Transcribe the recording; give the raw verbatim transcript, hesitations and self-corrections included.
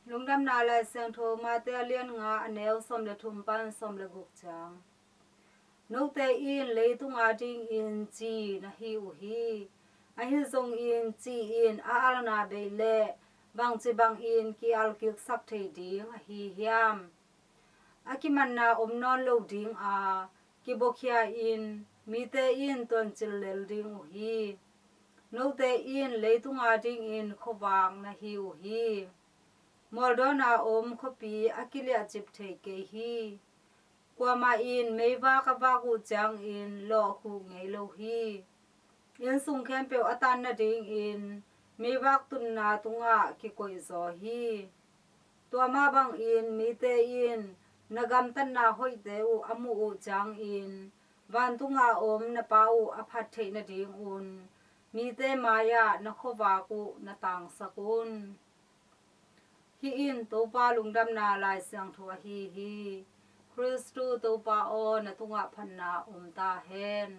Lungdamna Lai Siangtho Mate a lian nga, a neu sawm le thum pan sawm le guk ciang. Note in leitung adingin ci na hi uh hi. Ahi zongin ci in a alna bei leh bangci bangin ki-al kiksak thei ding ahi hiam? A kimanna om nawn lo ding a, kibuakhia in, mite in tuancil lel ding uh hi. Note in leitung adingin khuavak na hi uh hi. Mualdawna om khuapi a kiliahcip thei kei hi. Kuamah in meivak a vak uh ciangin lawhkhuh ngei lo hi. Inn sung khempeuh a tan nadingin meivak tunna tungah kikoihzaw hi. Tua mah bangin mite in na gamtatna hoihte uh a muh uh ciangin vantunga om na Pa uh a phat theih nadingun mite mai-ah na khuavak uh na tangsak un. Hih in Topa Lungdamna Lai Siangtho ahi hi. Khristu Topa aw, na tungah phatna om ta hen.